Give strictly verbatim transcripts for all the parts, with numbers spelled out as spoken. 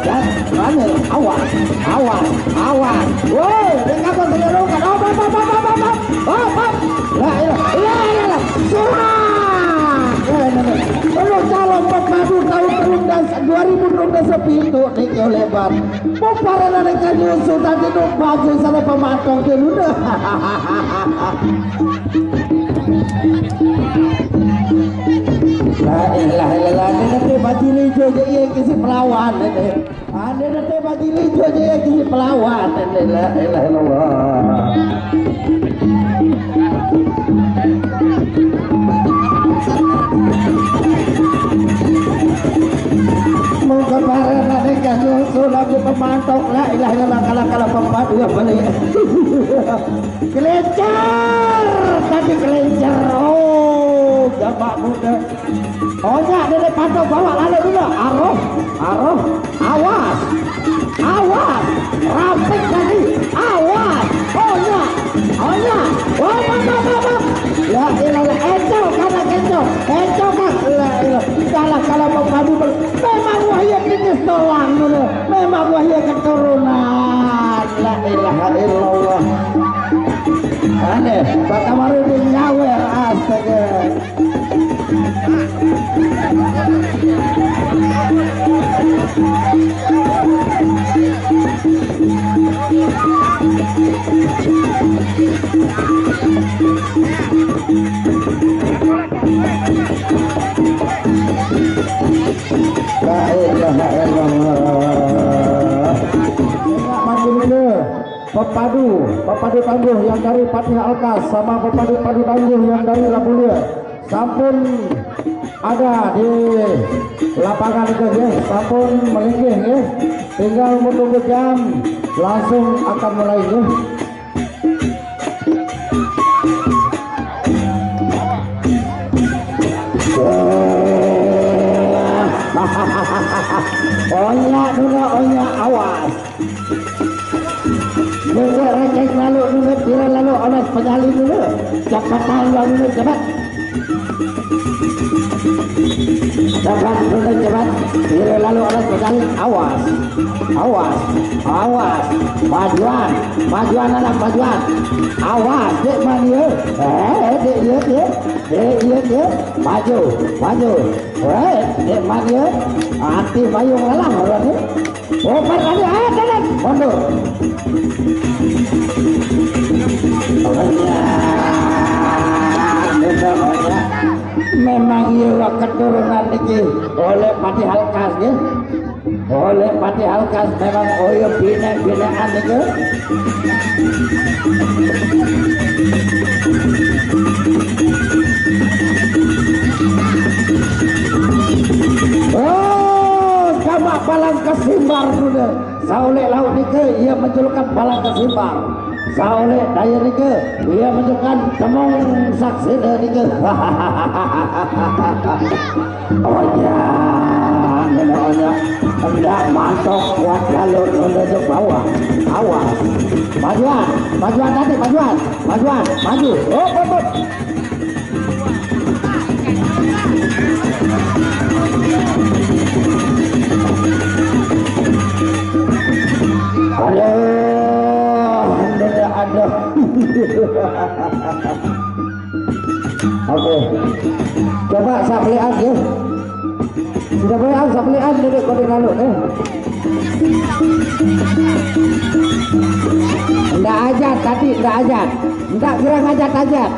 Dan, Daniel, awas, awas, awas. Woi, dia kata saya rokan. Op, op, op, op, op, op, op. Op, op. La ilaha, la ilaha, la. Surat. Eh, eh, eh. Ono calon pepadu tahun telung belas, dua ribu dua belas sepitu, nih, yo lebar. Mau para nanti kan nyusu tadi, nu baju sana pemantau ke luna. La ilaha illallah, ini nanti baju hijau jadi yang kisi pelawan ini. Ande na te bajili jo je kisi pelawan, la ilaha illallah. Monggo para nane kajo sulap di pemantok, la ilaha illallah, kala-kala pempat dua balik. Kelencer, tadi kelencer. Oh, gapak muda. Onya, Dede Panto bawa lalu dulu. Aroh, aroh, awas, awas, rampik tadi, awas, onya, onya, wah, wah, wah, wah, wah. Ya ilah, encok, karena kencok, encok kan, la ilah, kalah, kalah pepadu, memang wahya jenis doang dulu, memang wahya keturunan, la ilaha illallah. Aneh, Pak Kamarudin nyawer, astaga. La ilaha illallah. Enak makin ke pepadu, pepadu tangguh yang dari Patih Alkas sama pepadu-padu tangguh yang dari Labulia. Sampun ada di lapangan itu, nggih, sampun melinggih, nggih. Tinggal menunggu jam, langsung akan mulai, nggih. Onya, dulu, onya, awas. Besok rancak lalu dulu, pira lalu onas penyali dulu. Cepat lalu dulu, cepat. Cepat dulu, cepat. Pira lalu onas penyali. Awas. Awas. Awas. Majuan. Majuan, anak majuan. Awas, dek mania. Eh, dek iya, dek. Dek iya, dek. Maju. Maju. Eh, dek mania. Ati mayung lelah, orang ni. Obat tadi, ayo, jalan, mundur. Memang iya, keturunan niki oleh Patih Alkas, nggih. Oleh Patih Alkas memang oyo binek-binekan niki. Oh, sama palang kesimbar dulu. Saolek laut nike, ia menjulukan palang kesimbar. Saolek daya nike, ia menjulukan temong saksina nike. Onya, ngene onya. Hendak mantok kuat lalu nunda ke bawah. Awas. Majuan, majuan tadi, majuan. Majuan, maju. Hop, hop, hop. Aduh, aduh, aduh. Oke. Coba sapelean, ya. Sudah pelean, sapelean, duduk kode lalu, eh. Ndak ajat tadi, ndak ajat. Ndak kira ngajat-ajat.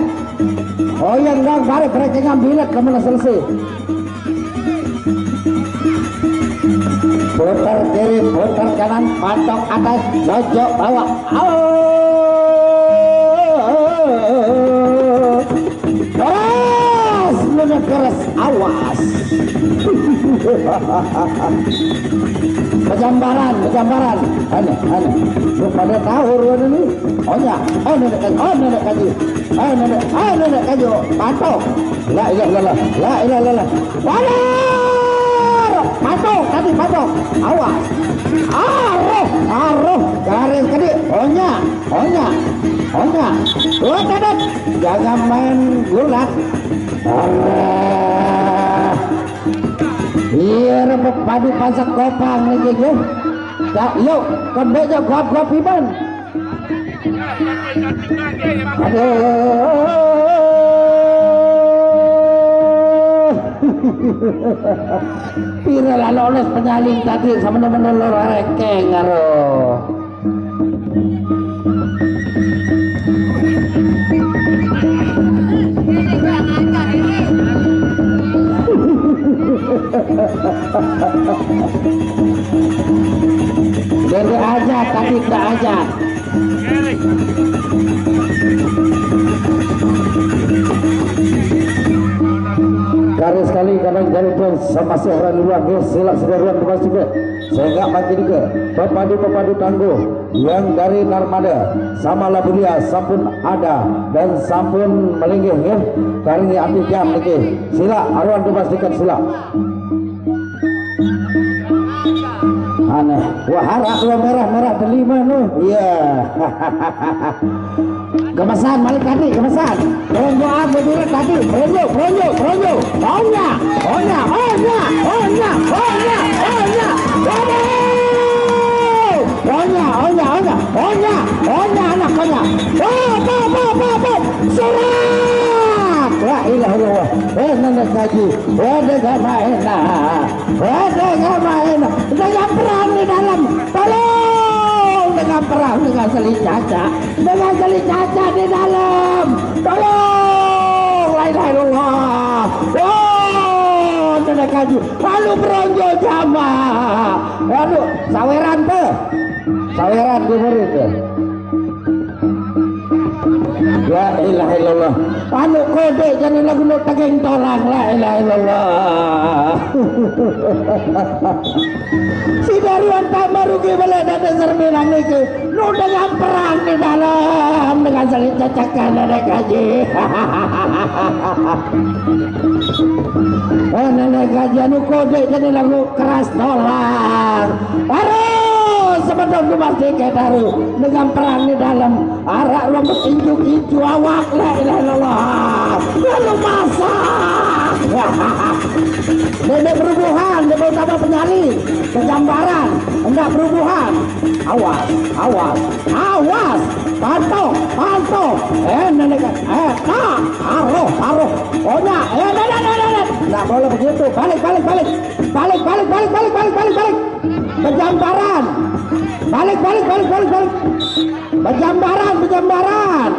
Oh iya, ndak, bare mereka ngambil kamu selesai. Putar kiri, putar kanan, patok atas, jojok bawah. Oh, keras, bener keras, awas. Pejambaran, pejambaran. Aneh, aneh. Lu pada tahu ruan ini? Oh ya, oh nenek kaji, oh nenek kaji, oh nenek, oh nenek kaji, patok. La ilaha illallah, la ilaha illallah. Walar! Patok, tadi patok. Awas. Aroh, aroh, garing tadi. Onya, onya, onya. Lo tadi, jangan main gulat. Aroh. Iya, padu pasak kopang niki, nggih. Dak, yuk, kembeknya gop-gop iman. Aduh. Pira lah lolos penyalin tadi sama temen loro rekeng karo. Dede aja tadi tak aja. Garis kali kadang jari pun sama seorang luar, nggih, silap sedaruan bukan juga. Sehingga makin ke pepadu-pepadu tangguh yang dari Narmada sama Labulia sampun ada dan sampun melinggih, nggih. Kari anti jam niki. Sila aruan dipastikan sila. Aneh. Wah, harap dua merah-merah delima nih. Iya. Gemesan, balik tadi, gemesan. Peronjo aku dulu tadi, peronjo, peronjo, peronjo. Onya, onya, onya, onya, onya, onya. Waduh! Onya, onya, onya, onya, onya, anak onya. Pop, pop, pop, pop, pop. Surat. La ilaha illallah. Eh, nenek kaji. Waduh, gak main nah. Waduh, gak main nah. Dengan perang di dalam. Tolong, dengan perang, dengan seling caca. Dengan seling caca di dalam. Tolong, la ilaha illallah. Wah, nenek kaji. Lalu beronjo jama. Lalu saweran tuh. Saweran di murid tuh. La ilaha illallah. Anu kode jane lagu no tegeng tolang. La ilaha illallah. Si Daruan tambah rugi balik dari serminang niki. Nu dengan perang di dalam dengan saling cecekan nenek kaji. Oh, nenek kaji anu kode jane lagu keras tolang. Harus sebentar dulu masih kayak daru dengan perang di dalam. Arak lo injuk-injuk awak, la ilaha illallah. Lalu masak. Nenek berubuhan, dia mau tambah penyali. Kejambaran, enggak berubuhan. Awas, awas, awas. Pantau, pantau. Eh, nenek, eh, tak. Taruh, taruh. Onya, eh, nenek, nenek, nenek. Enggak boleh begitu. Balik, balik, balik. Balik, balik, balik, balik, balik, balik, balik. Bejambaran. Balik, balik, balik, balik, balik. Bejambaran, bejambaran.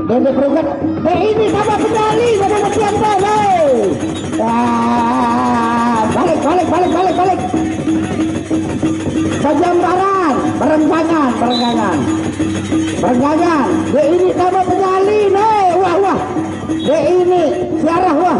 Dede perugat. Dek ini sama pedali, sama kesian deh, hei. Ah, balik, balik, balik, balik, balik. Bejambaran, berenggangan, berenggangan. Berenggangan. Dek ini sama pedali, nih. Wah, wah. Dek ini, siarah, wah.